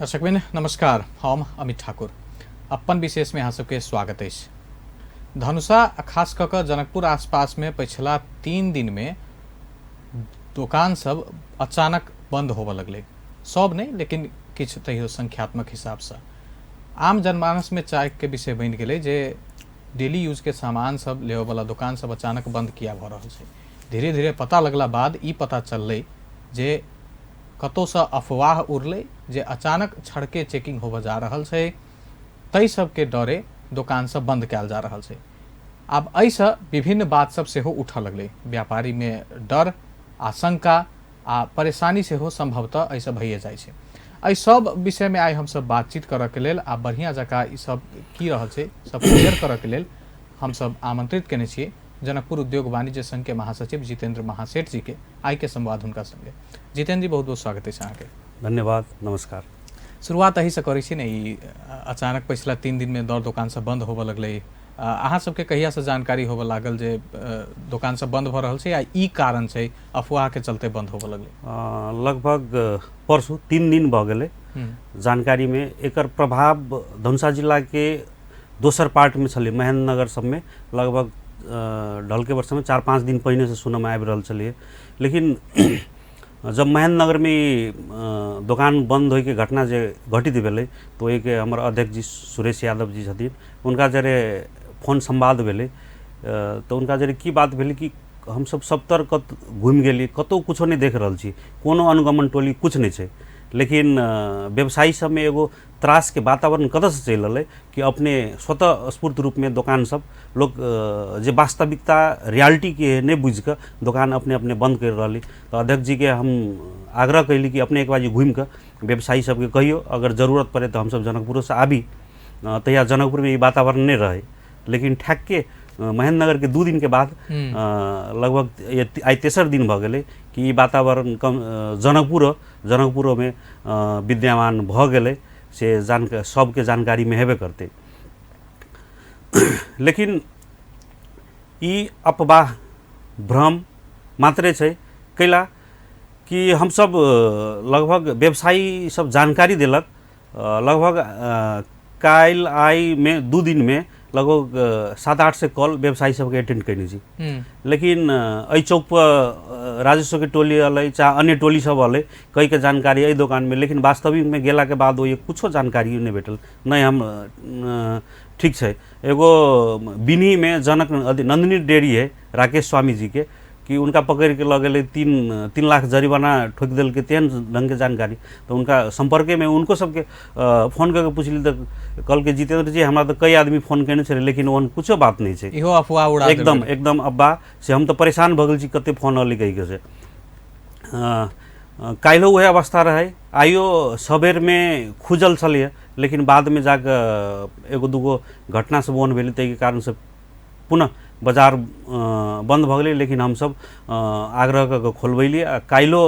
दर्शकबिन नमस्कार, हम अमित ठाकुर अपन विशेष में अहाँ सबके स्वागत अछि। धनुषा आ खास कऽ कऽ जनकपुर आसपास में पछिला 3 दिन में दोकान सब अचानक बंद होबऽ लगलै। सब नहीं, लेकिन किछु तैयो संख्यात्मक हिसाबसँ आम जनमानस में चाय के विषय बनि गेलै जे डेली यूज के सामान सब लेबऽवला दोकान सब अचानक बंद किया भऽ रहल छै। धीरे धीरे पता लगला बाद ई पता चललै जे कतौसँ अफवाह उड़लै जे अचानक छड़के चेकिंग होबऽ जा रहल छै, ताहि सबके डरे दोकान सब बंद कयल जा रहल छै। आब एहिसँ विभिन्न बात सब सेहो उठऽ लगलै। व्यापारीमे डर, आशंका आ परेशानी सेहो संभवतः एहिसँ भइए जाइ छै। एहि सब विषयमे आइ हमसब बातचीत करऽके लेल आ बढ़िआँ जकाँ ई सब की रहल छै सब क्लियर करऽके लेल हमसब आमंत्रित केने छियै जनकपुर उद्योग वाणिज्य संघ के महासचिव जितेंद्र महासेठ जी के। आइ के संवाद हुनका संगे। जितेंद्र जी, बहुत बहुत स्वागत अछि अहाँके। धन्यवाद, नमस्कार। शुरुआत एहिसँ करै छी ने, ई अचानक पछिला 3 दिन में दर दोकान सब बंद होबऽ लगलै। अहाँ सबके कहियासँ जानकारी होबऽ लागल जे दोकान सब बंद भऽ रहल छै आ ई कारण छै अफवाह के चलते बंद होबऽ लगलै? लगभग परसू 3 दिन भऽ गेलै जानकारी में। एकर प्रभाव धनुषा जिला के दोसर पार्ट में छलै, महेंद्रनगर सबमे लगभग ढलके वर्षमे 4-5 दिन पहिनेसँ सुनऽमे आबि रहल छलै। लेकिन जब महेंद्रनगरमे दोकान बंद होइके घटना जे घटित भेलै तऽ ओहिके हमर अध्यक्ष जी सुरेश यादव जी छथिन, हुनका जरे फोन संवाद भेलै। तऽ हुनका जरे की बात भेलै कि हमसब सबतर कत घुमि गेलियै, कतहु कुछो नहि देख रहल छी, कोनो अनुगमन टोली कुछ नहि छै। लेकिन व्यवसायी सबमे एगो त्रासके वातावरण कतऽसँ चलि एलै कि अपने स्वतः स्फूर्त रूपमे दोकान सब लोक जे वास्तविकता रियलिटीके नहि बुझिकऽ दोकान अपने अपने बंद करि रहल। तऽ अध्यक्ष जीके हम आग्रह कैली कि अपने एक बार घुमिकऽ व्यवसायी सबके कहियौ, अगर जरूरत पड़े तऽ हमसब जनकपुरोसँ आबी। तहिया जनकपुरमे ई वातावरण नहि रहै, लेकिन ठैकके महेंद्रनगरके 2 दिन के बाद लगभग आइ तेसर दिन भऽ गेलै कि ई वातावरण कम जनकपुरोमे विद्यमान भऽ गेलै, से जानक सबके जानकारीमे हेबे करतै। लेकिन ई अफवाह भ्रम मात्रे छै, कैला कि हमसब लगभग व्यवसायी सब जानकारी देलक, लगभग काल्हि आइमे 2 दिनमे लगभग 700-800 कॉल व्यवसायी सबके अटेंड कयने छी। लेकिन एहि चौक पर राजस्वके टोली अलै चाहे अन्य टोली सब अलै कहिके जानकारी एहि दोकानमे, लेकिन वास्तविकमे गेलाके बाद ओहि कुछो जानकारी नहि भेटल। नहि हम ठीक छै, एगो बिन्हीमे जनक नंदिनी डेयरी है राकेश स्वामी जीके, कि उनका पकड़िके लऽ गेलै, 3 लाख जरिमाना ठोकि देलकै, तेहन ढङ्गके जानकारी। तऽ हुनका सम्पर्केमे हुनको सबके फोन कऽ के पुछली तऽ कहलकै जितेंद्र जी हमरा तऽ कई आदमी फोन केने छलै, लेकिन ओहन कुछो बात नहि छै, इहो अफवाह उड़ा एकदम एकदम अफवाह। से हम तऽ परेशान भऽ गेल छी कते फोन अलै कहिके से। काल्हिओ उएह अवस्था रहै, आइयो सबेरमे खुजल छलैए, लेकिन बादमे जाकऽ एगो दूगो घटना सब ओहन भेलै ताहिके कारणसँ पुनः बाजार बन्द भऽ गेलै। लेकिन हमसब आग्रह कऽ कऽ खोलबेलियै आ काल्हिओ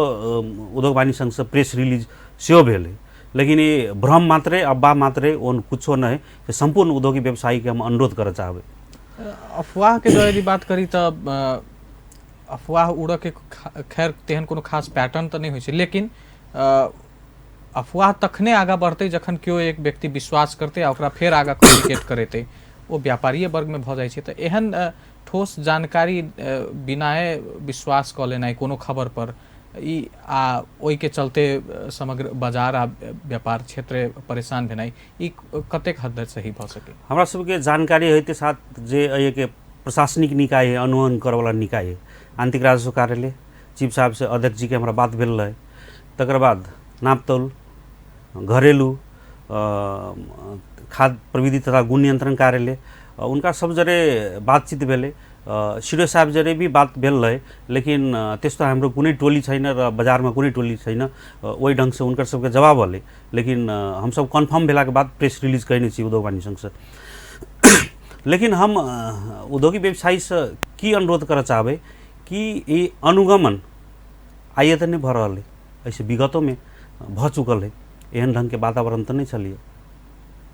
उद्योग वाणिज्य संघसँ प्रेस रिलीज सेहो भेलै। लेकिन ई भ्रम मात्रे अफवाह मात्रे, ओहन कुछो नहि। से सम्पूर्ण उद्योगी व्यवसायीके हम अनुरोध करऽ चाहबै। अफवाहके जँ यदि बात करी तऽ अफवाह उड़ऽके खैर तेहन कोनो खास पैटर्न तऽ नहि होइ छै, लेकिन अफवाह तखने आगाँ बढ़तै जखन केओ एक व्यक्ति विश्वास करतै आ ओकरा फेर आगाँ कम्युनिकेट करेतै, ओ व्यापारिए वर्गमे भऽ जाइ छै। तऽ एहन ठोस जानकारी बिनाए विश्वास कऽ लेनाइ कोनो खबर पर ई आ ओहिके चलते समग्र बाजार आ व्यापार क्षेत्र परेशान भेनाइ, ई कतेक हद धरि सही भऽ सकै? हमरा सबके जानकारी होइते साथ जे एहिके प्रशासनिक निकाय है, अनुमान करऽवला निकाय है, आंतरिक राजस्व कार्यालय, चीफ साहब से अध्यक्ष जी के हमरा बात भेल रहै। तकर बाद नापतौल, घरेलू, खाद्य प्रविधि तथा गुण नियंत्रण कार्यालय, उनका सब जरे बातचीत भेलै। सिडो साहब जरे भी बात भेल रहै, लेकिन त्यस्तो हाम्रो कुनै टोली छैन र बजारमा कुनै टोली छैन, ओहि ढङ्गसँ हुनकर सबके जवाब अलै। लेकिन हमसब कन्फर्म भेलाके बाद प्रेस रिलीज कयने छी उद्योग वाणिज्य संघसँ। लेकिन हम उद्योगी व्यवसायीसँ की अनुरोध करऽ चाहबै कि ई अनुगमन आइए तऽ नहि भऽ रहल है, एहिसँ विगतोमे भऽ चुकल है, एहन ढङ्गके वातावरण तऽ नहि छलैए।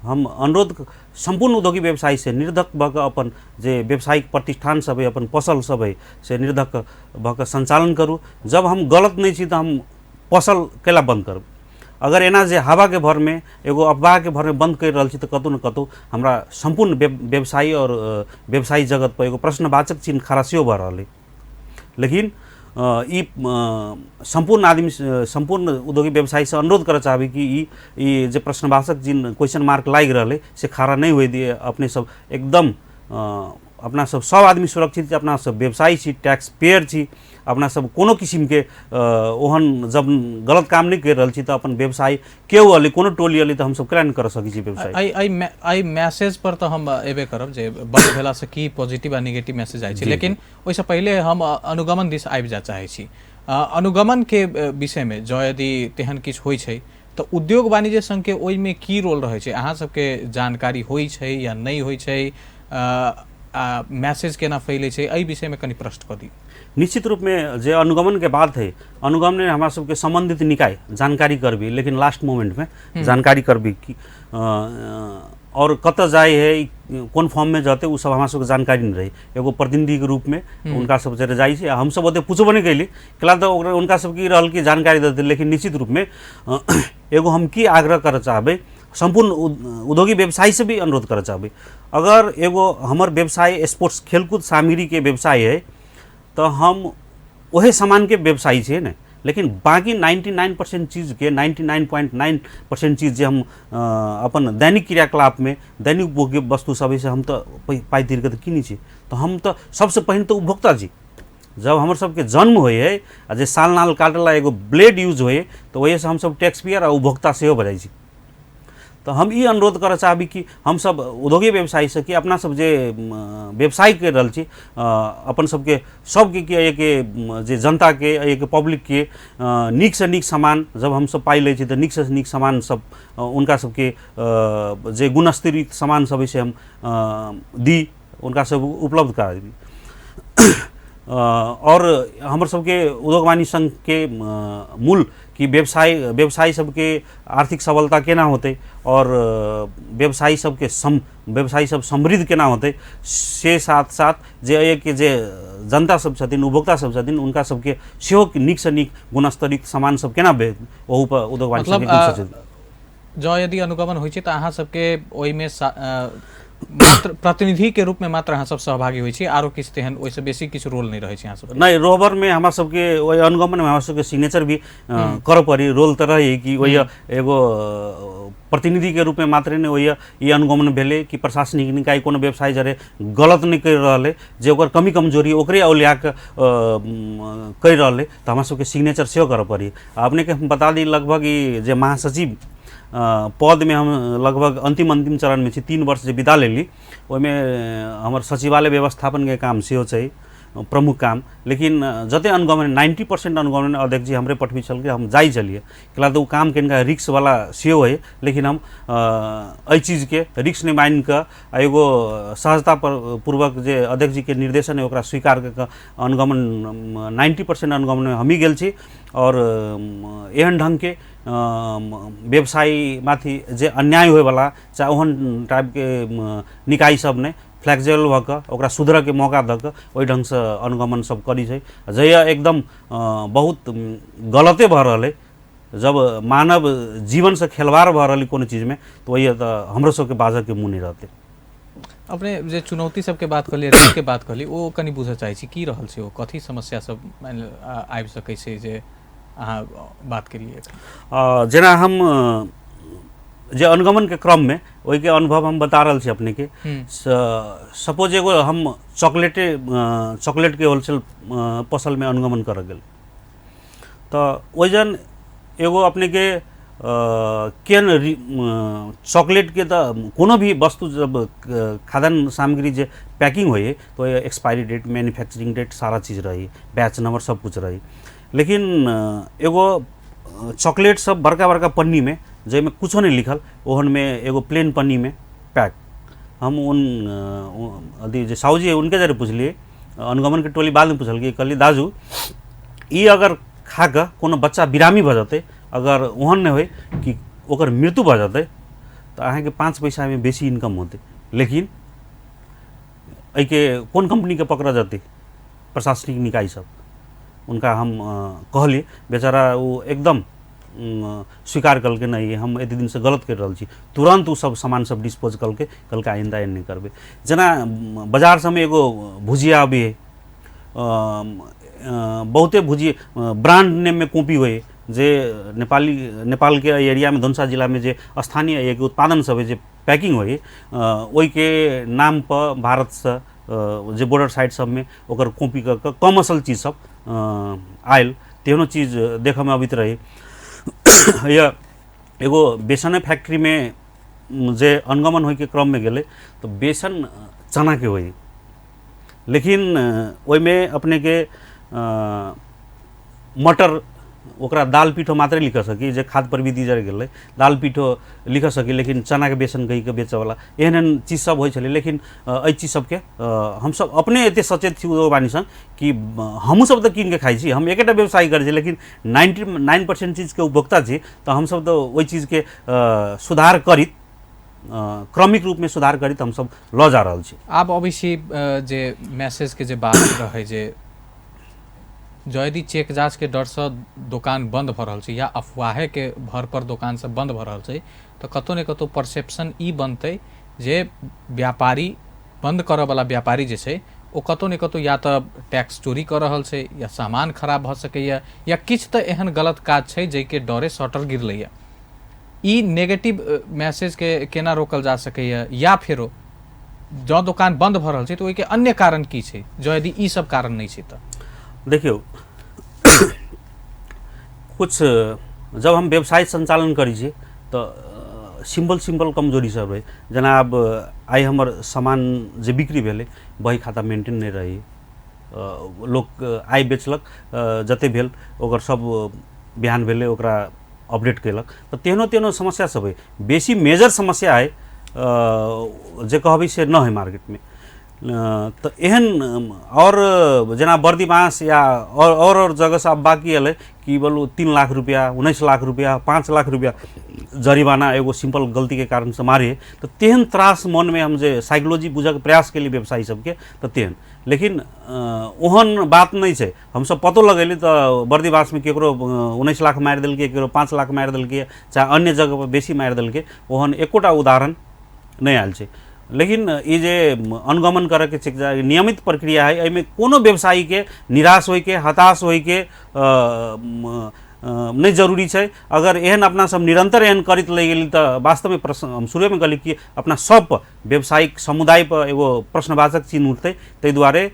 हम अनुरोध सम्पूर्ण उद्योगी व्यवसायी से निर्धक भऽ कऽ अपन जे व्यावसायिक प्रतिष्ठान सब है, अपन पसल सब है, से निर्धक भऽ कऽ सञ्चालन करू। जब हम गलत नहि छी तऽ हम पसल कैला बन्द करब? अगर एना जे हवाके भरमे एगो अफवाहके भरमे बंद कर रहल छी तऽ कतहु ने कतहु हमरा सम्पूर्ण व्यवसायी और व्यवसायी जगत पर एगो प्रश्नवाचक चिन्ह खड़ा सेहो भऽ रहल अइ। लेकिन ई सम्पूर्ण आदमी, सम्पूर्ण उद्योगी व्यवसायीसँ अनुरोध करऽ चाहबै कि ई ई जे प्रश्नवाचक चिन्ह क्वेश्चन मार्क लागि रहल अइ से खड़ा नहि होय दिए। अपने सब एकदम अपना सब सब आदमी सुरक्षित छी, अपना सब व्यवसायी छी, टैक्स पेयर छी, अपना सब कोनो किसिमके ओहन जब गलत काम नहि करि रहल छी तऽ अपन व्यवसाय केओ अलै, कोनो टोली अलै तऽ हमसब केना नहि कर सकै छी व्यवसाय। एहि मैसेज पर तऽ हम एबे करब जे बंद भेलासँ की पॉजिटिव आ निगेटिव मैसेज जाइ छै, लेकिन ओहिसँ पहिले हम अनुगमन दिस आबि जाय चाहै छी। अनुगमनके विषयमे जँ यदि तेहन किछु होइ छै तऽ उद्योग वाणिज्य संघके ओहिमे की रोल रहै छै, अहाँ सबके जानकारी होइ छै या नहि होइ छै, आ मैसेज केना फैलै छै, एहि विषयमे कनि प्रश्न कऽ दियौ। निश्चित रूपमे जे अनुगमनके बात है, अनुगमन हमरा सबके सम्बन्धित निकाय जानकारी करबी, लेकिन लास्ट मोमेंटमे जानकारी करबी कि और कतऽ जाइ है, कोन फॉर्ममे जतै, ओ सब हमरा सबके जानकारी नहि रहै। एगो प्रतिनिधिके रूपमे हुनका सब जरे जाइ छै, हमसब ओते पुछबो नहि कैली, कैला तऽ ओकरा हुनका सबके ई रहल कि जानकारी देतै। लेकिन निश्चित रूपमे एगो हम की आग्रह करऽ चाहबै, सम्पूर्ण उद्योगी व्यवसायी से भी अनुरोध करऽ चाहबै, अगर एगो हमर व्यवसाय स्पोर्ट्स खेलकूद सामग्रीके व्यवसाय है तऽ हम ओहे सामानके व्यवसायी छियै ने, लेकिन बाकी 99% चीजके 99.9% चीज जे हम अपन दैनिक क्रियाकलापमे दैनिक उपभोग्य वस्तु सब से हम तऽ पाइ तीर के तऽ कीनै छी, तऽ हम तऽ सबसँ पहिने तऽ उपभोक्ता छी। जब हमर सबके जन्म होइ है आ जे साल नाल काटला एगो ब्लेड यूज होइ तऽ ओहिसँ हमसब टैक्स पेयर आ उपभोक्ता सेहो भऽ जाइ छी। तऽ हम ई अनुरोध करऽ चाहबी कि हमसब उद्योगी व्यवसायीसँ कि अपना सब जे व्यवसाय करि रहल छी, अपन सबके सबके कि एहिके जे जनताके एहिके पब्लिकके नीकसँ नीक सामान जब हमसब पाइ लै छी तऽ नीकसँ नीक सामान सब हुनका सबके जे गुणस्तरीय सामान सब है से हम दी, हुनका सब उपलब्ध करा दी। और हमर सबके उद्योग वाणिज्य संघके मूल कि व्यवसायी सबके आर्थिक सबलता केना होतै और व्यवसायी सबके व्यवसायी सब समृद्ध केना होतै, से साथ साथ जे एहिके जे जनता सब छथिन, उपभोक्ता सब छथिन, उनका सबके सेहो नीकसँ नीक गुणस्तरीय सामान सब केना भेट, ओहू पर उद्योग वाणिज्य संघके जँ यदि अनुगमन होइ छै तऽ अहाँ सबके ओहिमे मात्र प्रतिनिधि के रूप में मात्र अहाँ सब सहभागी होइ छी, आरो किछु तेहन ओहिसँ बेसी किछु रोल नहि रहै छै अहाँ सबके? नहि, रोहबरमे हमरा सबके ओहि अनुगमनमे हमरा सबके सिग्नेचर भी करऽ पड़ी, रोल तऽ रहै कि ओहि एगो प्रतिनिधिके रूपमे मात्रे नहि ओहि ई अनुगमन भेलै कि प्रशासनिक निकाय कोनो व्यवसाय जरे गलत नहि करि रहल है, जे ओकर कमी कमजोरी ओकरे औलिया कऽ करि रहल है, तऽ हमरा सबके सिग्नेचर सेहो करऽ पड़ी। अपनेके हम बता दी लगभग ई जे महासचिव पदमे हम लगभग अंतिम अंतिम चरणमे छी, 3 वर्ष जे बिता लेली ओहिमे हमर सचिवालय व्यवस्थापनके काम सेहो छै प्रमुख काम, लेकिन जते अनुगमन 90% अनुगमन अध्यक्ष जी हमरे पठबी छलकै, हम जाइ छलियै, कैला तऽ ओ काम कनिका रिक्सवला सेहो है, लेकिन हम एहि चीजके रिक्स नहि मानि कऽ आ एगो सहजता पर पूर्वक जे अध्यक्ष जीके निर्देशन है ओकरा स्वीकार कऽ कऽ अनुगमन 90% अनुगमनमे हमही गेल छी। और एहन ढङ्गके व्यवसायी माथि जे अन्याय होयवला चाहे ओहन टाइपके निकाय सब नहि फ्लेक्सिबल भऽ कऽ ओकरा सुधरऽके मौका दऽ कऽ ओहि ढङ्गसँ अनुगमन सब करै छै। जहिया एकदम बहुत गलते भऽ रहल अइ, जब मानव जीवनसँ खेलवाड़ भऽ रहल कोनो चीजमे, तऽ ओहि तऽ हमरो सबके बाजऽके मुँह नहि रहतै। अपने जे चुनौती सबके बात कहलियै, रिस्कके बात कहलियै, ओ कनि बुझऽ चाहै छी की रहल छै, ओ कथी समस्या सब मानि आबि सकै छै जे अहाँ बात केलियै? जेना हम जे अनुगमनके क्रममे ओहिके अनुभव हम बता रहल छी अपनेके। सपोज एगो हम चॉकलेटके होलसेल पसलमे अनुगमन करऽ गेल, तऽ ओहिजन एगो अपनेके केहन चॉकलेटके तऽ कोनो भी वस्तु जब खाद्यान्न सामग्री जे पैकिंग होइ तऽ एक्सपायरी डेट, मैन्युफैक्चरिंग डेट सारा चीज रहै, बैच नंबर सब कुछ रहै, लेकिन एगो चॉकलेट सब बड़का बड़का पन्नीमे जाहिमे कुछो नहि लिखल, ओहनमे एगो प्लेन पन्नीमे पैक। हम उन अथी जे साहू जी है उनके जरे पुछलियै, अनुगमनके टोली बादमे पुछलकै, कहलियै दाजू ई अगर खा कऽ कोनो बच्चा बिरामी भऽ जेतै, अगर ओहन नहि होइ कि ओकर मृत्यु भऽ जेतै, तऽ अहाँके 5 पैसामे बेसी इनकम होतै, लेकिन एहिके कोन कम्पनीके पकड़ऽ जेतै प्रशासनिक निकाय सब? उनका हम कहलियै, बेचारा ओ एकदम स्वीकार कलकै नहि हम एते दिनसँ गलत करि रहल छी, तुरन्त ओ सब सामान सब डिस्पोज कलकै, कहलकै आइन्दा एहन नहि करबै। जेना बाजार सबमे एगो भुजिया अबै है, बहुते भुजिया ब्रांड नेममे कॉपी होइ जे नेपाली नेपालके एहि एरियामे धनुषा जिलामे जे स्थानीय एक उत्पादन सब है जे पैकिंग होइ ओहिके नाम पर भारतसँ जे बॉर्डर साइड सबमे ओकर कॉपी कऽ कऽ कमर्शियल चीज सब आयल, तेहनो चीज देखऽमे अबैत रहै। या एगो बेसने फैक्ट्रीमे जे अनुगमन होइके क्रममे गेलै तऽ बेसन चनाके होइ, लेकिन ओहिमे अपनेके मटर ओकरा दाल पीठो मात्रे लिख सकी, जे खाद्य प्रविधि जरि गेलै दाल पीठो लिख सकी, लेकिन चनाके बेसन कहिके बेचऽवला एहन एहन चीज सब होइ छलै। लेकिन एहि चीज सबके हमसब अपने एते सचेत छी उद्योगवाणी सन कि हमहूँ सब तऽ कीनके खाइ छी, हम एकेटा व्यवसाय करै छी लेकिन 99% चीजके उपभोक्ता छी, तऽ हमसब तऽ ओहि चीजके सुधार करित क्रमिक रूपमे सुधार करित हमसब लऽ जा रहल छी। आब अबै छी जे मैसेजके जे बात रहै जे जँ यदि चेक जाँचके डरसँ दोकान बन्द भऽ रहल छै या अफवाहेके भर पर दोकान सब बन्द भऽ रहल छै, तऽ कतहु ने कतहु परसेप्शन ई बनतै जे व्यापारी बन्द करऽवला व्यापारी जे छै ओ कतहु ने कतहु या तऽ टैक्स चोरी कऽ रहल छै या सामान खराब भऽ सकैए या किछु तऽ एहन गलत काज छै जाहिके डरे शटर गिरलैए। ई नेगेटिव मैसेजके केना रोकल जा सकैए, या फेरो जँ दोकान बन्द भऽ रहल छै तऽ ओहिके अन्य कारण की छै, जँ यदि ई सब कारण नहि छै तऽ? देखियौ, कुछ जब हम व्यवसाय संचालन करै छी तऽ सिम्पल सिम्पल कमजोरी सब रहै, जेना आब आइ हमर सामान जे बिक्री भेलै बही खाता मेंटेन नहि रहै, लोक आइ बेचलक जते भेल ओकर सब बिहान भेलै ओकरा अपडेट केलक, तऽ तेहनो तेहनो समस्या सब है। बेसी मेजर समस्या है जे कहबै से न है मार्केटमे, तऽ एहन आओर जेना बर्दिवास या और जगहसँ आब बाकी एलै कि बोलू 3 लाख रुपया 19 लाख रुपया 5 लाख रुपया जरिमाना एगो सिंपल गलतीके कारणसँ मारे, तऽ तेहन त्रास मनमे हम जे साइकोलॉजी बुझऽके प्रयास केली व्यवसायी सबके तऽ तेहन, लेकिन ओहन बात नहि छै। हमसब पतो लगेली तऽ बर्दिवासमे केकरो 19 लाख मारि देलकै, केकरो 5 लाख मारि देलकै, चाहे अन्य जगह पर बेसी मारि देलकै, ओहन एकोटा उदाहरण नहि आयल छै। लेकिन ई जे अनुगमन करऽके छै नियमित प्रक्रिया है, एहिमे कोनो व्यवसायीके निराश होइके हताश होइके नहि जरूरी छै। अगर एहन अपना सब निरंतर एहन करैत लए गेली तऽ वास्तवमे प्रश्न हम शुरुएमे कहली कि अपना सब पर व्यवसायिक समुदाय पर एगो प्रश्नवाचक चिन्ह उठतै, ताहि दुआरे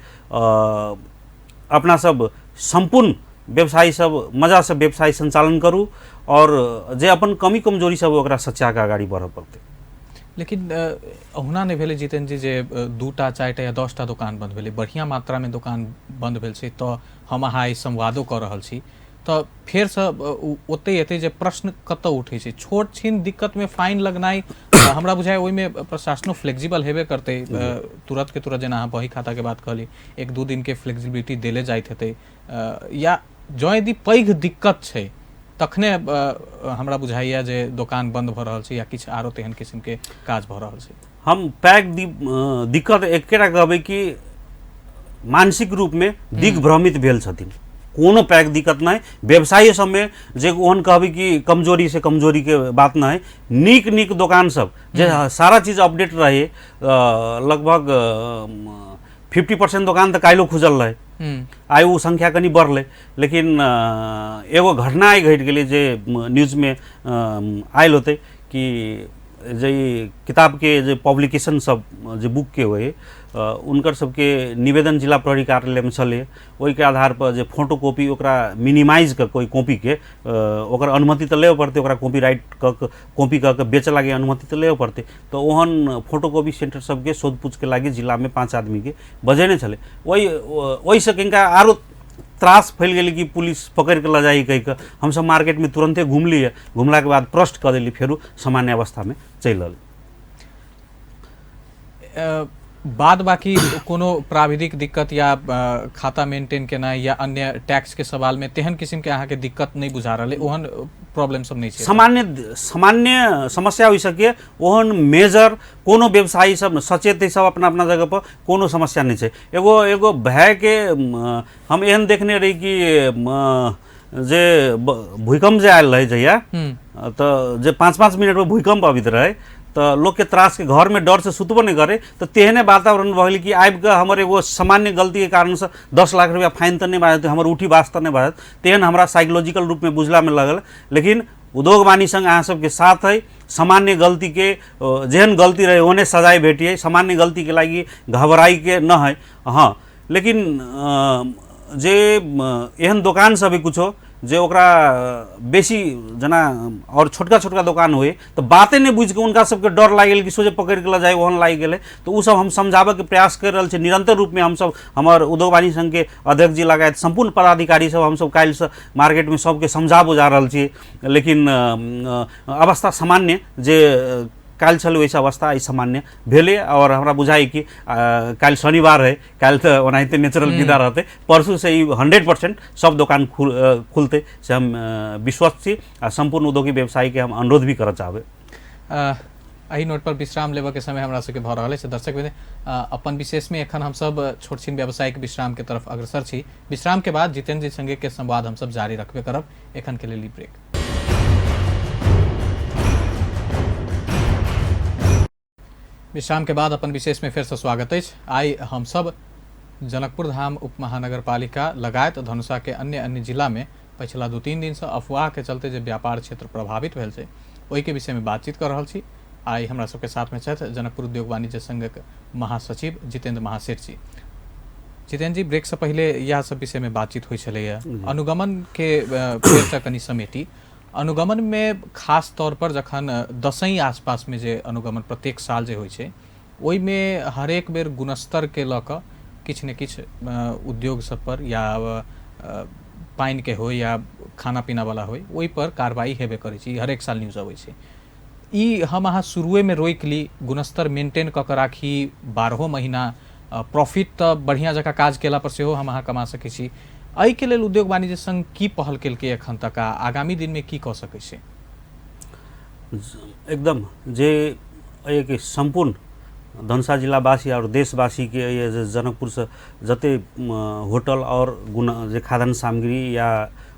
अपना सब सम्पूर्ण व्यवसायी सब मजासँ व्यवसाय संचालन करू और जे अपन कमी कमजोरी सब ओकरा सच्चा के अगाडि बढ़ऽ पड़तै। लेकिन अहुना नहि भेलै जितेन्द्र जी जे 2टा 4टा या 10टा दोकान बन्द भेलै, बढ़िआँ मात्रामे दोकान बन्द भेल छै, तऽ हम अहाँ एहि संवादो कऽ रहल छी, तऽ फेरसँ ओतहि एतै जे प्रश्न कतऽ उठै छै। छोट छिन दिक्कतमे फाइन लगनाइ हमरा बुझाइ ओहिमे प्रशासनो फ्लेक्सिबल हेबे करतै, तुरंत के तुरंत जेना अहाँ बही खाताके बात कहली 1-2 दिनके फ्लेक्सिबिलिटी देले जाइत हेतै, या जँ यदि पैघ दिक्कत छै तखने हमरा बुझाइए जे दोकान बन्द भऽ रहल छै या किछु आरो तेहन किसिमके काज भऽ रहल छै। हम पैघ दिक्कत एकेटा कहबै कि मानसिक रूपमे दिग्भ्रमित भेल छथिन, कोनो पैघ दिक्कत नहि। व्यवसायी सबमे जे ओहन कहबै कि कमजोरी से कमजोरीके बात नहि, नीक नीक दोकान सब जे सारा चीज अपडेट रहे, लगभग 50% दोकान तऽ काल्हिो खुजल रहे, आइ ओ संख्या कनि बढ़लै। लेकिन एगो घटना आइ घटि गेलै जे न्यूजमे आयल होतै कि जे किताबके जे पब्लिकेशन सब जे बुकके होइ उनकर सबके निवेदन जिला प्रहरी कार्यालयमे छलै, ओहिके आधार पर जे फोटो कॉपी ओकरा मिनिमाइज कऽ कोइ कॉपीके ओकर अनुमति तऽ लेबऽ पड़तै, ओकरा कॉपी राइट कऽ कऽ कॉपी कऽ कऽ बेचऽ लागि अनुमति तऽ लेबऽ पड़तै, तऽ ओहन फोटो कॉपी सेंटर सबके सोधपूछके लागि जिलामे 5 आदमीके बजेने छलै। ओहिसँ किनका आरो त्रास फैल गेलै कि पुलिस पकड़ि कऽ लऽ जाइ कहि कऽ। हमसब मार्केटमे तुरन्ते घुमलियै, घुमलाके बाद प्रश्न कऽ देली, फेरो सामान्य अवस्थामे चलि एलै। बाद बाकी कोनो प्राविधिक दिक्कत या खाता मेंटेन केनाइ या अन्य टैक्स के सवाल में तेहन किसिम के अहाँके दिक्कत नहीं बुझा रहल है, ओहन प्रॉब्लम सब नहीं छै? सामान्य सामान्य समस्या हो सके, ओहन मेजर कोनो व्यवसायी सब सचेत सब अपना अपना जगह पर कोनो समस्या नहीं छै। एगो एगो भय के हम एहन देखने रही कि जे भूकंप जे आयल रहै जहिया, तऽ जे 5-5 मिनटमे भूकंप अबैत रहै तऽ लोकके त्रासके घरमे डरसँ सुतबो नहि करे, तऽ तेहने वातावरण भऽ गेलै कि आबिकऽ हमर एगो सामान्य गलतीके कारणसँ 10 लाख रुपैआ फाइन तऽ नहि भए जेतै, हमर उठी बास तऽ नहि भए जेतै, तेहन हमरा साइकोलॉजिकल रूपमे बुझलामे लगल। लेकिन उद्योग वाणी संघ अहाँ सबके साथ है, सामान्य गलतीके जेहन गलती रहे ओहने सजाय भेटिए, सामान्य गलतीके लागि घबराइके न है। हाँ, लेकिन जे एहन दोकान सब है कुछो जे ओकरा बेसी जेना और छोटका छोटका दोकान होय तऽ बाते नहि बुझिके हुनका सबके डर लागि गेल कि सोझे पकड़िके लऽ जाय, ओहन लागि गेलै। तऽ ओ सब हम समझाबैके प्रयास करि रहल छी निरंतर रूपमे। हमसब हमर उद्योग वाणिज्य संघके अध्यक्ष जी लगायत सम्पूर्ण पदाधिकारी सब हमसब काल्हिसँ मार्केटमे सबके समझा बुझा रहल छी। लेकिन अवस्था सामान्य जे काल्हि छलै ओहिसँ अवस्था आइ सामान्य भेलै। और हमरा बुझाइ कि काल्हि शनिवार है, काल्हि तऽ ओनाहिते नेचुरल विदा रहतै, परसूसँ ई 100% सब दोकान खुलतै से हम विश्वस्त छी आ सम्पूर्ण उद्योगी व्यवसायीके हम अनुरोध भी करऽ चाहबै। एहि नोट पर विश्राम लेबऽ के समय हमरा सबके भऽ रहल अछि। दर्शक वृन्द, अपन विशेषमे एखन हमसब छोट छिन व्यावसायिक विश्राम के तरफ अग्रसर छी। विश्राम के बाद जितेंद्र जी संगे के संवाद हमसब जारी रखबे करब। एखन के लेल ई ब्रेक। विश्राम के बाद अपन विशेष में फेर से स्वागत अछि। आइ हमसब जनकपुर धाम उप महानगरपालिका लगायत धनुषा के अन्य अन्य जिला में पछिला 2-3 दिन से अफवाह के चलते जे व्यापार क्षेत्र प्रभावित भेल छै ओहि के विषय में बातचीत कर रहल छी। आइ हमरा सबके साथ में छथि जनकपुर उद्योग वाणिज्य संघक महासचिव जितेंद्र महासेठ जी। जितेंद्र जी, ब्रेक से पहले यह सब विषय में बातचीत होइ छलैया। अनुगमन के फेर से कनि समेटी। अनुगमन में खास तौर पर जखन दसैँ आसपास में जे अनुगमन प्रत्येक साल जे होइ छै ओहिमे हरेक बेर गुणस्तर के लऽ कऽ किछु ने किछु उद्योग सब पर या पानि के होइ या खाना पीना वाला होइ ओहि पर कार्रवाई हेबे करै छै। ई हरेक साल न्यूज अबै छै। ई हम अहाँ शुरुएमे रोकि ली, गुणस्तर मेंटेन कऽ कऽ राखी, 12 महीना प्रॉफिट तऽ बढ़िआँ जकाँ काज केला पर सेहो हम अहाँ कमा सकै छी। एहिके लेल उद्योग वाणिज्य संघ की पहल केलकै एखन तक आ आगामी दिनमे की कऽ सकै छै? एकदम जे एहिके सम्पूर्ण धनुषा जिलावासी और देशवासीके जे जनकपुरसँ जते होटल और गुण जे खाद्यान्न सामग्री या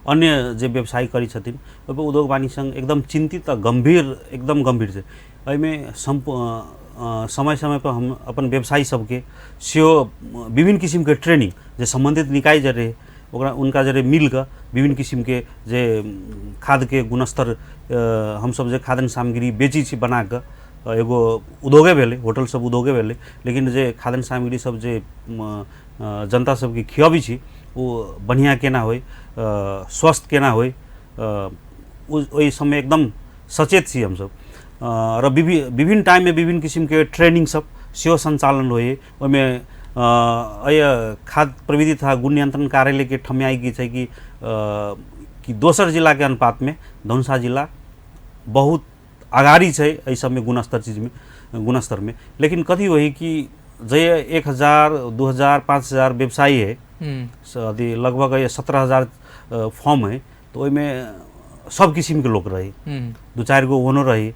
अन्य जे व्यवसाय करै छथिन ओहिपर उद्योग वाणिज्य संघ एकदम चिन्तित आ गम्भीर, एकदम गम्भीर छै। एहिमे समय समयपर हम अपन व्यवसायी सबके सेहो विभिन्न किसिमके ट्रेनिंग जे सम्बन्धित निकाय जे रहै ओकरा उनका जरे मिलके विभिन्न किसिमके जे खाद्यके गुणस्तर हमसब जे खाद्यान्न सामग्री बेचै छी बनाकऽ, एगो उद्योगे भेलै, होटल सब उद्योगे भेलै, लेकिन जे खाद्यान्न सामग्री सब जे जनता सबके खियाबै छी ओ बढ़िआँ केना होइ, स्वस्थ केना होइ, ओहि सबमे एकदम सचेत छी हमसब। र विभिन्न टाइममे विभिन्न किसिमके ट्रेनिंग सब सेहो सञ्चालन होइ। ओहिमे एहि खाद्य प्रविधि तथा गुण नियंत्रण कार्यालयके ठमियाइ की छै कि दोसर जिलाके अनुपातमे धनुषा जिला बहुत अगाडि छै एहि सबमे गुणस्तर चीजमे, गुणस्तरमे। लेकिन कथी होइ कि जे 1000 2000 5000 व्यवसायी है, अथी लगभग 17,000 फॉर्म है, तऽ ओहिमे सब किसिमके लोक रहै, 2-4 गो ओहनो रहै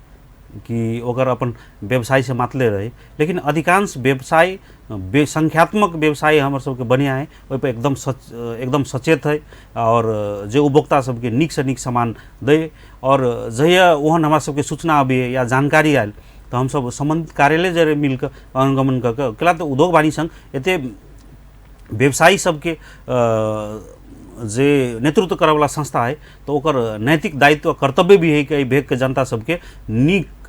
कि ओकर अपन व्यवसायसँ मातले रहै, लेकिन अधिकांश व्यवसाय संख्यात्मक व्यवसाय हमर सबके बढ़िआँ है, ओहिपर एकदम सचेत है और जे उपभोक्ता सबके नीकसँ नीक सामान दै। और जहिया ओहन हमरा सबके सूचना अबैए या जानकारी आयल तऽ हमसब सम्बन्धित कार्यालय जरे मिलकऽ अनुगमन कऽ कऽ केला। तऽ उद्योग वाणिज्य संघ एते व्यवसायी सबके जे नेतृत्व करऽवला संस्था है तऽ ओकर नैतिक दायित्व कर्तव्य भी है कि एहि भेगके जनता सबके नीक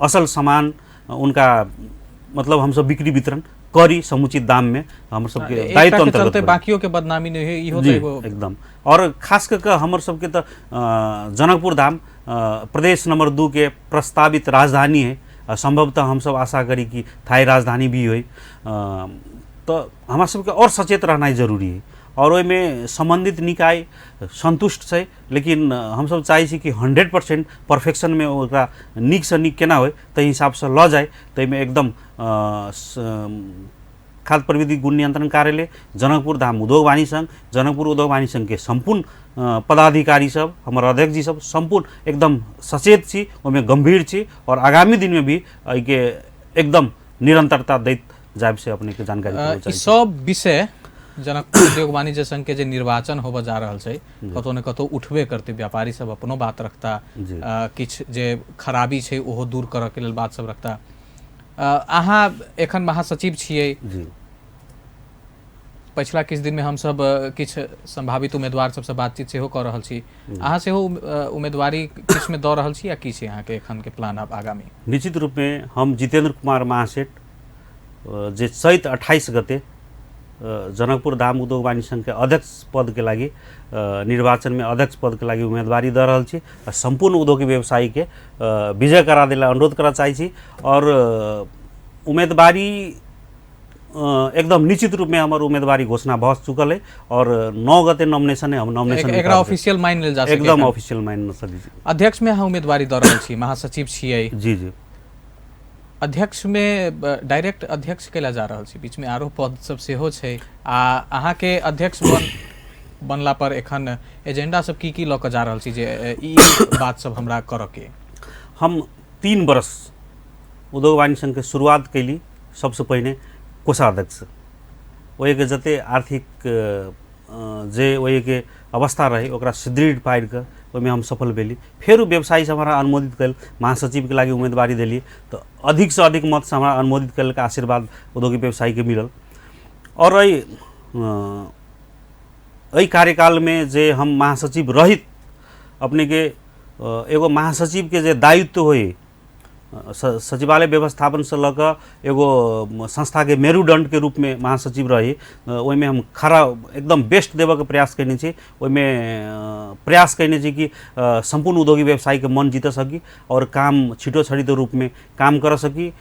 असल सामान उनका मतलब हमसब बिक्री वितरण करी समुचित दाममे, हमर सबके दायित्व एकटा के चलते बाकियो के बदनामी नहीं है, इहो जी, एकदम। और खास कऽ कऽ हमर सबके तऽ जनकपुर धाम प्रदेश नंबर 2 के प्रस्तावित राजधानी है, संभवतः हमसब आशा करी कि थाई राजधानी भी होइ, तऽ हमरा सबके और सचेत रहनाइ जरूरी है। और ओहिमे सम्बन्धित निकाय सन्तुष्ट छै, लेकिन हमसब चाहै छी कि 100% परफेक्शनमे ओकरा नीकसँ नीक केना होइ ताहि हिसाबसँ लऽ जाइ, ताहिमे एकदम खाद्य प्रविधि गुण नियंत्रण कार्यालय, जनकपुर धाम उद्योग वाणिज्य संघ, जनकपुर उद्योग वाणिज्य संघके सम्पूर्ण पदाधिकारी सब, हमर अध्यक्ष जी सब सम्पूर्ण एकदम सचेत छी, ओहिमे गम्भीर छी और आगामी दिनमे भी एहिके एकदम निरंतरता दैत जायब से अपनेके जानकारी ई सब विषय जनकपुर उद्योग वाणिज्य संघ के जे निर्वाचन होबऽ जा रहल छै, कतौ ने कतौ उठबे करतै, व्यापारी सब अपनो बात रखता, किछु जे खराबी छै ओहो दूर करऽ के लेल बात सब रखता। अहाँ एखन महासचिव छियै। जी। पछिला किछु दिनमे हमसब किछु संभावित उम्मीदवार सबसँ बातचीत सेहो कऽ रहल छी। अहाँ सेहो उम्मीदवारी किछुमे दऽ रहल छी या की छै अहाँके एखनके प्लान आब आगामी? निश्चित रूपमे हम जितेंद्र कुमार महासेठ जे चैत 28 गते जनकपुर धाम उद्योग वाणिज्य संघके अध्यक्ष पदके लागि निर्वाचनमे अध्यक्ष पदके लागि उम्मेदवारी दऽ रहल छी आ सम्पूर्ण उद्योगी व्यवसायीके विजय करा देला अनुरोध करऽ चाहै छी। और उम्मेदवारी एकदम निश्चित रूपमे हमर उम्मेदवारी घोषणा भऽ चुकल है और 9 गते नॉमिनेशन है, हम नॉमिनेशन एकरा ऑफिशियल मान लेल जा सकै? एकदम ऑफिशियल मान सकै छी। अध्यक्ष में अहाँ उम्मीदवारी दऽ रहल छी, महासचिव छियै। जी जी। अध्यक्ष में डायरेक्ट अध्यक्ष कैला जा रहल छी, बीच में आरो पद सब सेहो छै, आ अहाँके अध्यक्ष बनला पर एखन एजेंडा सब की की लऽ कऽ जा रहल छी जे ई बात सब हमरा करऽ के? हम 3 वर्ष उद्योग वाणिज्य संघके शुरुआत कैली। सबसँ पहिने कोषाध्यक्ष, ओहिके जते आर्थिक जे ओहिके अवस्था रहे ओकरा सुदृढ़ पारि कऽ ओहिमे हम सफल भेली। फेर व्यवसायी सब हमरा अनुमोदित कयल, महासचिवके लागि उम्मेदवारी देली तऽ अधिकसँ अधिक मतसँ हमरा अनुमोदित कयलक, आशीर्वाद उद्योगी व्यवसायीके मिलल। और एहि कार्यकालमे जे हम महासचिव रहित अपनेके एगो महासचिवके जे दायित्व होइ, सचिवालय व्यवस्थापनसँ लऽ कऽ एगो संस्थाके मेरुदण्डके रूपमे महासचिव रही, ओहिमे हम खड़ा एकदम बेस्ट देबऽके प्रयास कयने छी। ओहिमे प्रयास कयने छी कि सम्पूर्ण उद्योगी व्यवसायीके मन जीत सकी और काम छिटो छरितो रूपमे काम कर सकी।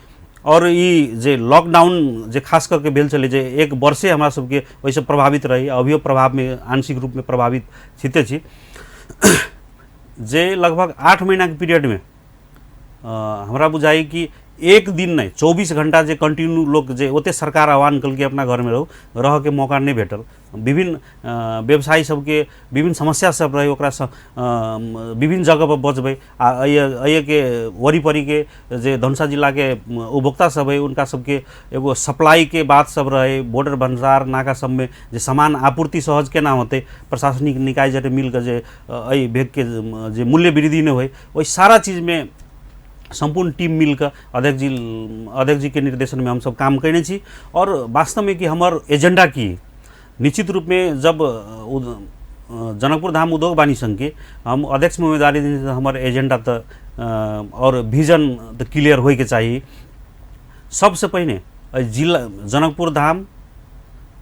और ई जे लॉकडाउन जे खास करके भेल छलै, जे 1 वर्षे हमरा सबके ओहिसँ प्रभावित रही, अभियो प्रभावमे आंशिक रूपमे प्रभावित छिते छी, जे लगभग 8 महीनाके पीरियडमे हमरा बुझाइ कि एक दिन नहि 24 घंटा जे कंटिन्यू लोक जे ओते सरकार आह्वान कलकै अपना घरमे रहू, रहऽके मौका नहि भेटल। विभिन्न व्यवसायी सबके विभिन्न समस्या सब रहे, ओकरा विभिन्न जगह पर बचबै आ एहिके वरिपरिके जे धनुषा जिलाके उपभोक्ता सब है उनका सबके एगो सप्लाईके बात सब रहे, बॉर्डर भंसार नाका सबमे जे सामान आपूर्ति सहज केना होतै, प्रशासनिक निकाय जटे मिलके जे एहि भेगके जे मूल्य वृद्धि नहि होइ, ओहि सारा चीजमे सम्पूर्ण टीम मिलकर अध्यक्ष जी के निर्देशन में हम सब काम कयने छी। और वास्तवमे कि हमर एजेंडा की निश्चित रूपमे जब जनकपुर धाम उद्योग वाणिज्य संघ के हम अध्यक्ष में उम्मीदवारी देने, हमर एजेंडा तऽ और विजन तऽ क्लियर होइके चाही। सबसँ पहिने जिला जनकपुर धाम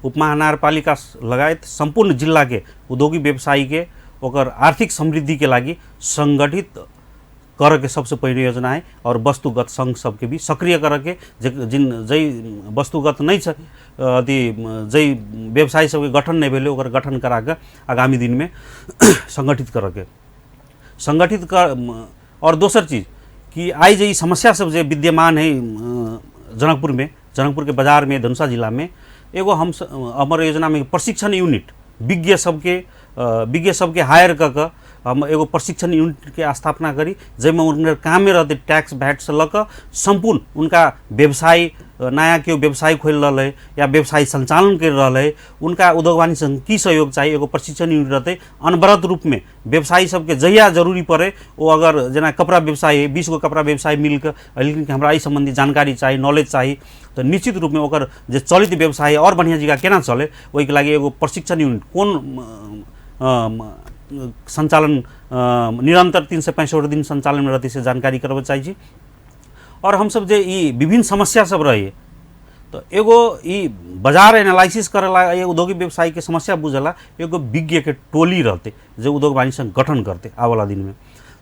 उपमहानगरपालिका लगायत सम्पूर्ण जिलाके उद्योगी व्यवसायीके ओकर आर्थिक समृद्धिके लागि संगठित करके सबसे पहले योजना है। और वस्तुगत संघ सबके भी सक्रिय करके जिन जै वस्तुगत नहीं छ, अथी जै व्यवसाय सबके गठन नहीं भेलै ओकर गठन करा के आगामी दिन में संगठित करके संगठित कर। और दोसर चीज कि आई जे ई समस्या सब जे विद्यमान है जनकपुर में, जनकपुर के बाजार में, धनुषा जिला में एगो हम हमार योजना में प्रशिक्षण यूनिट विज्ञ सबके हायर कऽ कऽ हम एगो प्रशिक्षण यूनिट के स्थापना करी, जाहिमे हुनकर कामे रहतै टैक्स भैट से लऽ कऽ सम्पूर्ण उनका व्यवसाय, नया केओ व्यवसाय खोलि रहल है या व्यवसाय संचालन करि रहल है, उनका उद्योग वाणिज्य संघ की सहयोग चाही, एगो प्रशिक्षण यूनिट रहतै। अनवरत रूपमे व्यवसायी सबके जहिया जरूरी पड़े ओ अगर जेना कपड़ा व्यवसाय है, 20 गो कपड़ा व्यवसाय मिलके लेकिन हमरा एहि सम्बन्धी जानकारी चाही, नॉलेज चाही, तऽ निश्चित रूपमे ओकर जे चलित व्यवसाय और बढ़िआँ जगह केना चले ओहिके लागि एगो प्रशिक्षण यूनिट कोन संचालन निरंतर 365 दिन संचालन में रहती से जानकारी करबऽ चाहै छी। और हमसब जे ई विभिन्न समस्या सब रहे तो एगो ई बाजार एनालिसिस करेला, एगो उद्योगिक व्यवसाय के समस्या बुझला एगो विज्ञ के टोली रहते जे उद्योग वाणिज्य संघ गठन करते आबऽवला दिनमे।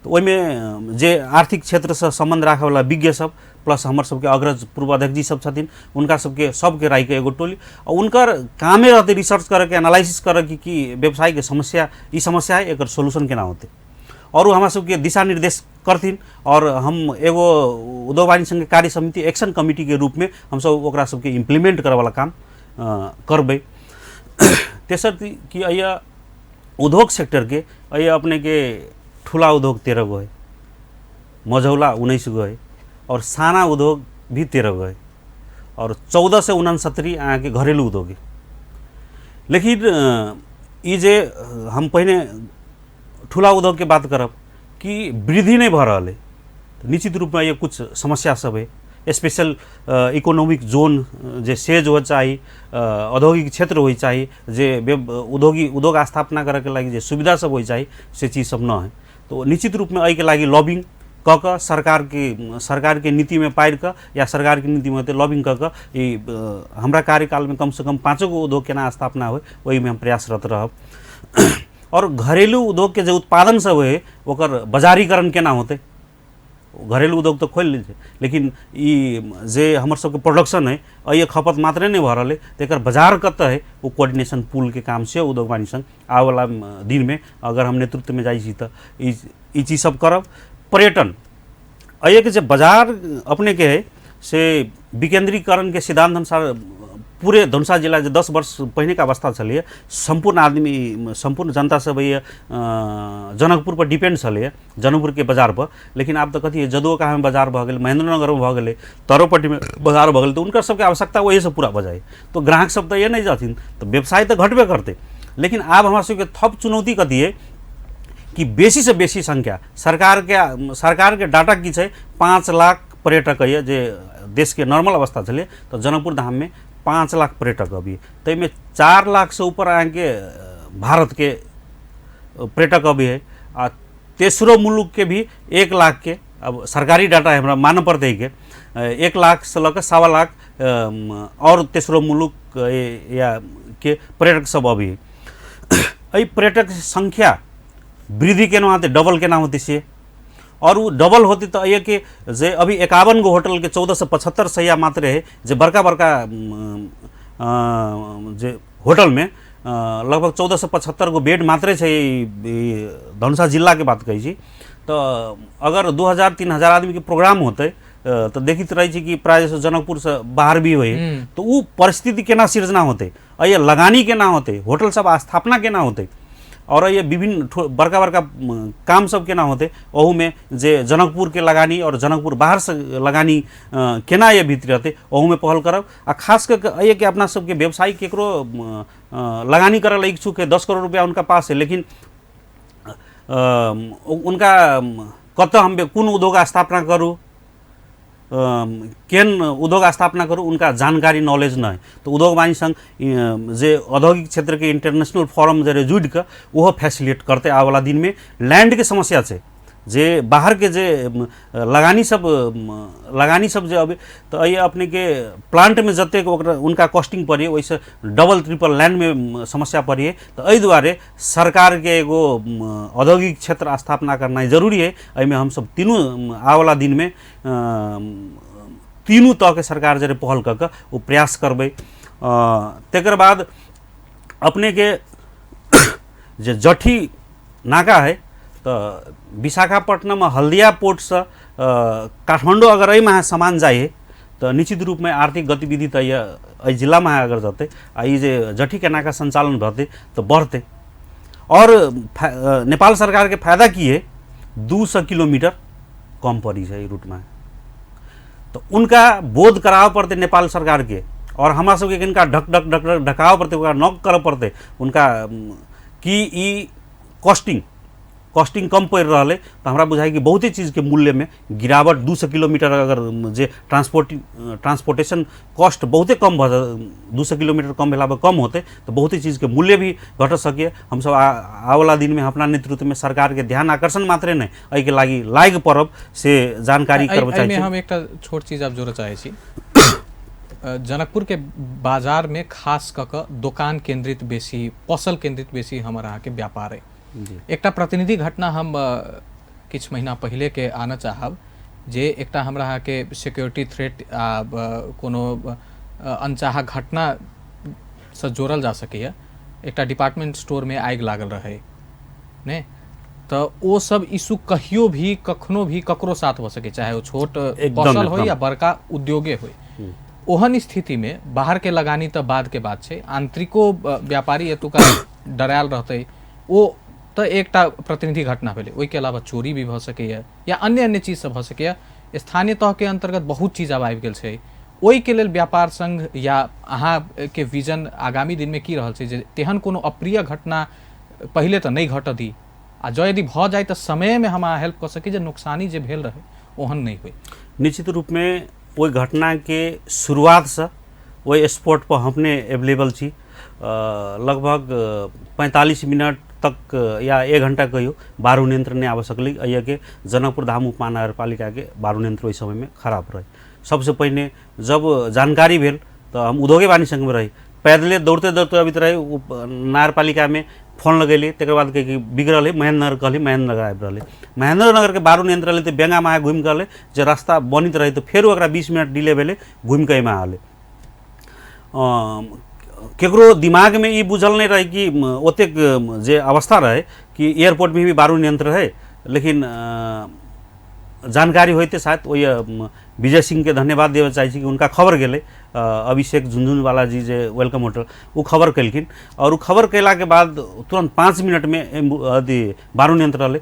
तो ओहिमे जे आर्थिक क्षेत्रसँ सम्बन्ध राखऽवला विज्ञ सब प्लस हमर सबके अग्रज पूर्व अध्यक्ष जी सब छथिन, उनका सबके सबके रायके एगो टोली आ उनकर कामे रहते रिसर्च करके एनालिसिस करके कि व्यवसाय के समस्या ई समस्या है एकर सोल्यूशन केना होतै, और वो हमरा सबके दिशा निर्देश करथिन। और हम एगो उद्योग वाणिज्य संघ के कार्य समिति एक्शन कमिटी के रूप में हमसब ओकरा सबके इम्प्लीमेंट करऽवला काम करबै। तेसर कि अइया उद्योग सेक्टर के अइया अपने के ठूला उद्योग 13 गो है, मझौला 19 गो है और साना उद्योग भी 13 गो है और 14 से 69 अहाँके घरेलू उद्योग है। लेकिन ई जे हम पहिने ठुला उद्योगके बात करब कि वृद्धि नहि भऽ रहल है, निश्चित रूपमे ये कुछ समस्या सब है। स्पेशल इकोनॉमिक जोन जे सेज हो चाही, औद्योगिक क्षेत्र हो चाही, जे उद्योग स्थापना करैके लागि जे सुविधा सब हो चाही, से चीज सब न है। तो निश्चित रूपमे एहिके लागि लॉबिंग कऽ कऽ सरकारके नीतिमे पारि कऽ या सरकारके नीतिमे हेतै लॉबिंग कऽ कऽ ई हमरा कार्यकालमे कमसँ कम 5 गो उद्योग केना स्थापना होइ ओहिमे हम प्रयासरत रहब। और घरेलू उद्योगके जे उत्पादन सब होइ ओकर बजारीकरण केना होतै। घरेलू उद्योग तऽ खोलि लै छै, लेकिन ई जे हमर सबके प्रोडक्शन है एहि खपत मात्रे नहि भऽ रहल है, तऽ एकर बाजार कतऽ है ओ कोऑर्डिनेशन पुलके काम से उद्योग वाणिज्य संघ आबऽवला दिनमे अगर हम नेतृत्वमे जाइ छी तऽ ई चीज सब करब। पर्यटन एहिके जे बाजार अपनेके है से विकेंद्रीकरणके सिद्धांत अनुसार पूरे धनुषा जिला जे 10 वर्ष पहिनेके अवस्था छलैए, सम्पूर्ण आदमी सम्पूर्ण जनता सब जनकपुर पर डिपेंड छलैए, जनकपुरके बाजार पर। लेकिन आब तऽ कथी है, जदुओकामे बाजार भऽ गेल, महेंद्रनगरमे भऽ गेलै, तरोपट्टीमे बाजार भऽ गेलै, तऽ हुनकर सबके आवश्यकता ओहिसँ पूरा भऽ जाइ। तऽ ग्राहक सब तऽ ये नहि जाथिन, तऽ व्यवसाय तऽ घटबे करतै। लेकिन आब हमरा सबके थप चुनौती कथी है कि बेसीसँ बेसी संख्या सरकारके डाटा की छै, 5 लाख पर्यटक अइ जे देशके नॉर्मल अवस्था छलै तऽ जनकपुर धाममे 5 लाख पर्यटक अभी, ताहिमे 4 लाखसँ ऊपर अहाँके भारतके पर्यटक अभी है, आ तेसरो मुलुकके भी 1 लाख के, अब सरकारी डाटा है हमरा मानऽ पड़तै के 1 लाखसँ लऽ कऽ 1.25 लाख और तेसरो मुलुक या के पर्यटक सब अभी है। एहि पर्यटक संख्या वृद्धि केना होतै, डबल केना होतै से, और वो डबल होते तो ये कि जे अभी 51 गो होटल के 1475 सैया मात्र है, जे बड़का बड़का जे होटल में लगभग 1475 गो बेड मात्रे छै धनुषा जिला के बात कहै छी। तो अगर 2000-3000 आदमी के प्रोग्राम होते तो देखित रहै छी कि प्रायः जनकपुर से बाहर भी होय, तो वो परिस्थिति केना सृजना होते, ये लगानी केना होते, होटल सब स्थापना केना होते, और ये विभिन्न बड़का बड़का काम सब केना होते, ओहूमे जे जनकपुरके लगानी और जनकपुर बाहरसँ लगानी केना ये भीतर रहतै ओहूमे पहल करब। आ खास कऽ के एहि कि अपना सबके व्यवसायी केकरो लगानी करऽ लए इच्छुक है, 10 करोड़ रुपया उनका पास है, लेकिन उनका कतऽ हम कोन उद्योग स्थापना करू, केहन उद्योग स्थापना करू, उनका जानकारी नॉलेज नहि। तऽ उद्योग वाणिज्य संघ जे औद्योगिक क्षेत्रके इंटरनेशनल फोरम जे जुड़ि कऽ ओहो फैसिलिटेट करतै आबऽवला दिनमे। लैंडके समस्या छै, जे बाहरके जे लगानी सब जे अबै तऽ एहि अपनेके प्लांटमे जतेक ओकरा उनका कॉस्टिंग पड़ै ओहिसँ डबल ट्रिपल लैंडमे समस्या पड़ै। तऽ एहि दुआरे सरकारके एगो औद्योगिक क्षेत्र स्थापना करनाइ जरूरी है। एहिमे हमसब तीनू आबऽवला दिनमे तीनू तहके सरकार जे पहल कऽ कऽ ओ प्रयास करबै। तकर बाद अपनेके जे जठी नाका है तऽ विशाखापट्टनम हल्दिया पोर्टसँ काठमाडौँ अगर एहिमे अहाँ सामान जाइ है तऽ निश्चित रूपमे आर्थिक गतिविधि तऽ एहि जिलामे अगर जतै आ ई जे जठीके नाका सञ्चालन भतै तऽ बढ़तै। और नेपाल सरकारके फायदा की है, 200 किलोमीटर कम पड़ी छै एहि रूटमे, तऽ उनका बोध कराबऽ पड़तै नेपाल सरकारके, और हमरा सबके किनका ढक ढक ढक ढक ढकाबऽ पड़तै, ओकरा नॉक करऽ पड़तै उनका कि ई कॉस्टिंग कम पड़ि रहल है। तऽ हमरा बुझाइ कि बहुते चीजके मूल्यमे गिरावट 200 किलोमीटर अगर जे ट्रांसपोर्टेशन कॉस्ट बहुते कम भऽ 200 किलोमीटर कम भेला पर कम होतै तऽ बहुते चीजके मूल्य भी घट सकैए। हमसब आबऽवला दिनमे अपना नेतृत्वमे सरकारके ध्यान आकर्षण मात्रे नहि एहिके लागि लागि पड़ब से जानकारी करबऽ चाहै छी। हम एकटा छोट चीज आब जोड़ऽ चाहै छी। जनकपुरके बाजारमे खास कऽ कऽ दोकान केन्द्रित बेसी, पसल केन्द्रित बेसी हमर अहाँके व्यापार अइ। एकटा प्रतिनिधि घटना हम किछु महीना पहिलेके आनऽ चाहब, जे एकटा हमरा अहाँके सिक्योरिटी थ्रेट आ कोनो अनचाहा घटनासँ जोड़ल जा सकैए। एकटा डिपार्टमेंट स्टोरमे आगि लागल रहै ने, तऽ ओ सब इशू कहियो भी कखनो भी ककरो साथ भऽ सकै, चाहे ओ छोट पसल होइ या बड़का उद्योगे होइ। ओहन स्थितिमे बाहरके लगानी तऽ बादके बात छै, आंतरिको व्यापारी एतुका डरायल रहतै, ओ तऽ एकटा प्रतिनिधि घटना भेलै। ओहिके अलावा चोरी भी भऽ सकैए या अन्य अन्य चीज सब भऽ सकैए। स्थानीय तहके अन्तर्गत बहुत चीज आब आबि गेल छै, ओहिके लेल व्यापार संघ या अहाँके विजन आगामी दिनमे की रहल छै जे तेहन कोनो अप्रिय घटना पहिले तऽ नहि घटऽ दी, आ जँ यदि भऽ जाय तऽ समयमे हम अहाँ हेल्प कऽ सकी जे नुकसानी जे भेल रहै ओहन नहि होइ। निश्चित रूपमे ओहि घटनाके शुरुआतसँ ओहि स्पॉटपर हम अपने एवेलेबल छी। लगभग 45 मिनट तक या 1 घंटा कहियो बारू नियंत्रण नहि आबि सकलै। एहिके जनकपुर धाम उपमहानगरपालिकाके बारू नियंत्रण ओहि समयमे खराब रहै। सबसँ पहिने जब जानकारी भेल तऽ हम उद्योगे वाणिज्य संघमे रही, पैदले दौड़ते दौड़ते अबैत रही, नगरपालिकामे फोन लगेली, तकर बाद कहै कि बिगड़ल है महेन्द्रनगर, कहली महेन्द्रनगर आबि रहलै। महेन्द्रनगरके बारू नियंत्रण रहलै तऽ बेंगा माहे घुमि कऽ अलै, जे रास्ता बनित रहै तऽ फेरो ओकरा 20 मिनट डिले भेलै, घुमि कऽ एहिमे आलै। केकरो दिमागमे ई बुझल नहि रहै कि ओतेक जे अवस्था रहै कि एयरपोर्टमे भी बारू नियंत्रण रहै, लेकिन जानकारी होइते शायद ओहि विजय सिंहके धन्यवाद देबऽ चाहै छी कि हुनका खबर गेलै। अभिषेक झुनझुनवाला जी जे welcome hotel ओ खबर केलखिन, और ओ खबर कयलाके बाद तुरन्त 5 मिनटमे अथी बारू नियंत्रण रहलै,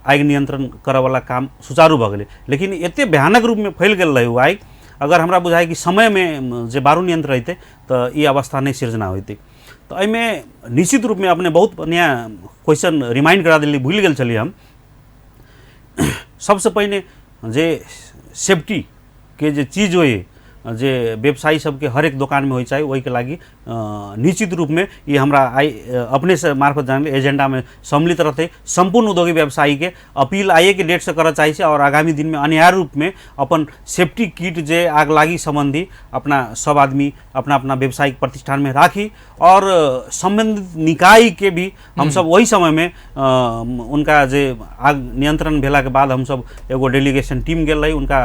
आगि नियंत्रण करऽवला काम सुचारू भऽ गेलै। लेकिन एतेक भयानक रूपमे फैल गेल रहै ओ आगि, अगर हमरा बुझाइ कि समयमे जे बारू नियंत्रण रहितै तऽ ई अवस्था नहि सिर्जना होइतै। तऽ एहिमे निश्चित रूपमे अपने बहुत बढ़िआँ क्वेश्चन रिमाइंड करा देली, भूलि गेल छलियै हम। सबसँ पहिने जे सेफ्टीके जे चीज होइ जे व्यवसायी सबके हरेक दोकानमे होइ चाही, ओहिके लागि निश्चित रूपमे ई हमरा आइ अपनेसँ मार्फत जानले एजेंडामे सम्मिलित रहतै। सम्पूर्ण उद्योगी व्यवसायीके अपील आइएके डेटसँ करऽ चाहै छी, और आगामी दिनमे अनिवार्य रूपमे अपन सेफ्टी किट जे आगलागी सम्बन्धी अपना सब आदमी अपना अपना व्यावसायिक प्रतिष्ठानमे राखी, और सम्बन्धित निकायके भी हमसब ओहि समयमे उनका जे आग नियंत्रण भेलाके बाद हमसब एगो डेलीगेशन टीम गेल रही, उनका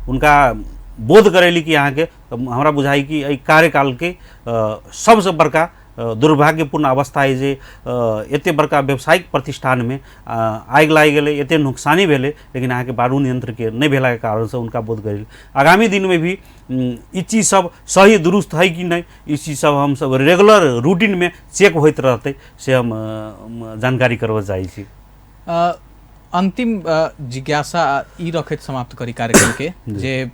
उनका बोध करेली कि अहाँके हमरा बुझाइ कि एहि कार्यकालके सबसँ बड़का दुर्भाग्यपूर्ण अवस्था है जे एते बड़का व्यावसायिक प्रतिष्ठानमे आगि लागि गेलै, एते नुकसानी भेलै, लेकिन अहाँके बारू नियंत्रणके नहि भेलाके कारणसँ हुनका बोध करेली। आगामी दिनमे भी ई चीज सब सही दुरुस्त है कि नहि, ई चीज सब हमसब रेगुलर रूटीनमे चेक होइत रहतै, से हम जानकारी करबऽ चाहै छी। अंतिम जिज्ञासा ई रखैत समाप्त करी कार्यक्रमके, जे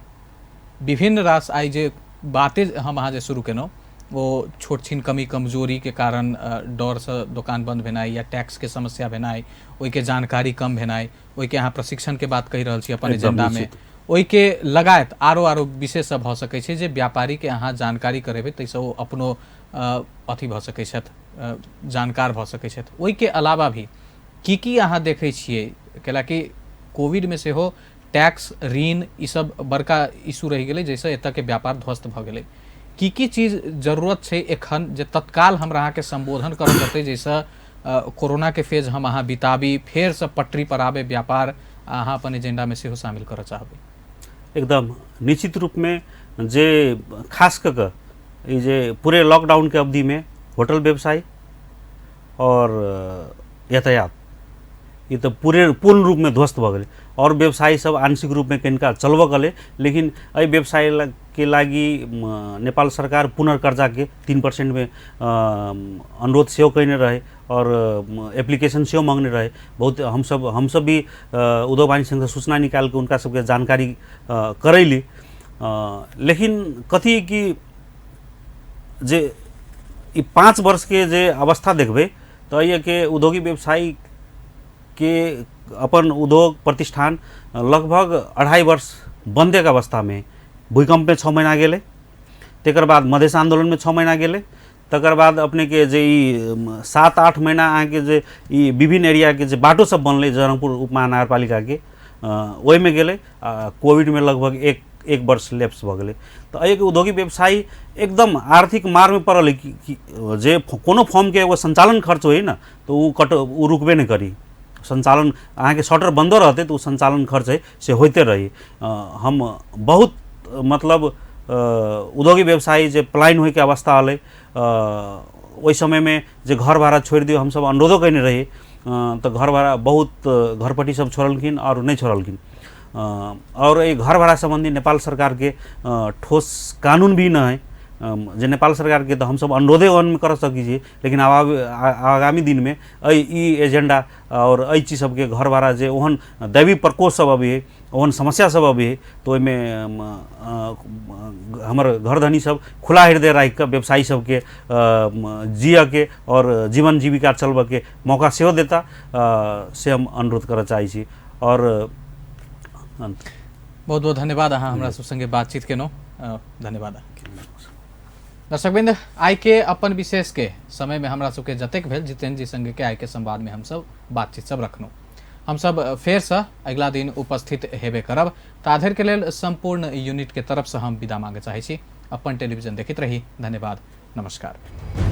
विभिन्न रास आइ जे बाते हम अहाँ जे शुरू केलहुँ ओ छोट छिन कमी कमजोरीके कारण डरसँ दोकान बन्द भेनाइ या टैक्सके समस्या भेनाइ, ओहिके जानकारी कम भेनाइ, ओहिके अहाँ प्रशिक्षणके बात कहि रहल छी अपन एजेंडामे, ओहिके लगायत आरो आरो विषय सब भऽ सकै छै जे व्यापारीके अहाँ जानकारी करेबै ताहिसँ ओ अपनो अथी भऽ सकै छथि, जानकार भऽ सकै छथि। ओहिके अलावा भी की की अहाँ देखै छियै, कैलाकि कोविडमे सेहो टैक्स ऋण ई सब बड़का इशू रहि गेलै जाहिसँ एतऽके व्यापार ध्वस्त भऽ गेलै। की की चीज जरूरत छै एखन जे तत्काल हमरा अहाँके सम्बोधन करऽ पड़तै जाहिसँ कोरोनाके फेज हम अहाँ बिताबी, फेरसँ पटरी पर आबै व्यापार, अहाँ अपन एजेंडामे सेहो शामिल करऽ चाहबै? एकदम निश्चित रूपमे जे खास कऽ कऽ ई जे पूरे लॉकडाउनके अवधिमे होटल व्यवसाय और यातायात ई तऽ पूरे पूर्ण रूपमे ध्वस्त भऽ गेलै, और व्यवसाय सब आंशिक रूपमे कनिका चलबऽ गेलै, लेकिन एहि व्यवसाय के लागि नेपाल सरकार पुनर्कर्जाके 3%मे अनुरोध सेहो कयने रहै और एप्लीकेशन सेहो मांगने रहै। बहुत हमसब भी उद्योग वाणिज्य संघसँ सूचना निकालिके हुनका सबके जानकारी करैली। लेकिन कथी कि जे ई 5 वर्षके जे अवस्था देखबै तऽ एहिके उद्योगी व्यवसायी के अपन उद्योग प्रतिष्ठान लगभग 2.5 वर्ष बन्देके अवस्थामे, भूकम्पमे 6 महीना गेलै, तकर बाद मधेश आन्दोलनमे 6 महीना गेलै, तकर बाद अपनेके जे ई 7-8 महीना अहाँके जे ई विभिन्न एरियाके जे बाटो सब बनलै जनकपुर उपमहानगरपालिकाके ओहिमे गेलै, आ कोविडमे लगभग एक वर्ष लेप्स भऽ गेलै। तऽ एहिके उद्योगी व्यवसायी एकदम आर्थिक मारमे पड़ल है कि जे कोनो फर्मके एगो संचालन खर्च होइ ने तऽ ओ रुकबे नहि करी, संचालन अहाँके शटर बन्दो रहतै तऽ ओ संचालन खर्च है से होइते रही। हम बहुत मतलब उद्योगी व्यवसायी जे पलायन होइके अवस्था अलै ओहि समयमे जे घर भाड़ा छोड़ि दियौ हमसब अनुरोधो कयने रही, तऽ घर भाड़ा बहुत घरपट्टी सब छोड़लखिन आओर नहि छोड़लखिन। और एहि घर भाड़ा सम्बन्धी नेपाल सरकारके ठोस कानून भी नहि है, जे नेपाल सरकारके तऽ हमसब अनुरोधे ओहनमे कर सकै छी, लेकिन आब आगामी दिनमे एहि ई एजेंडा आओर एहि चीज सबके घर भाड़ा जे ओहन दैवी प्रकोप सब अबै है, ओहन समस्या सब अबै है, तऽ ओहिमे हमर घरधनी सब खुला हृदय राखिकऽ व्यवसायी सबके जियऽके आओर जीवन जीविका चलबऽके मौका सेहो देता, से हम अनुरोध करऽ चाहै छी। आओर बहुत बहुत धन्यवाद, अहाँ हमरा सब संगे बातचीत केलहुँ, धन्यवाद। दर्शकवृंद, आइ के अपन विशेष के समय में हमरा सबके जतेक भेल जितेंद्र जी संगे के आइ के संवाद में हमसब बातचीत सब रखलहुँ। हमसब फेरसँ अगिला दिन उपस्थित हेबे करब, ताधरि के लेल संपूर्ण यूनिट के तरफ से हम विदा मांगे चाहै छी। अपन टेलीविजन देखैत रही। धन्यवाद, नमस्कार।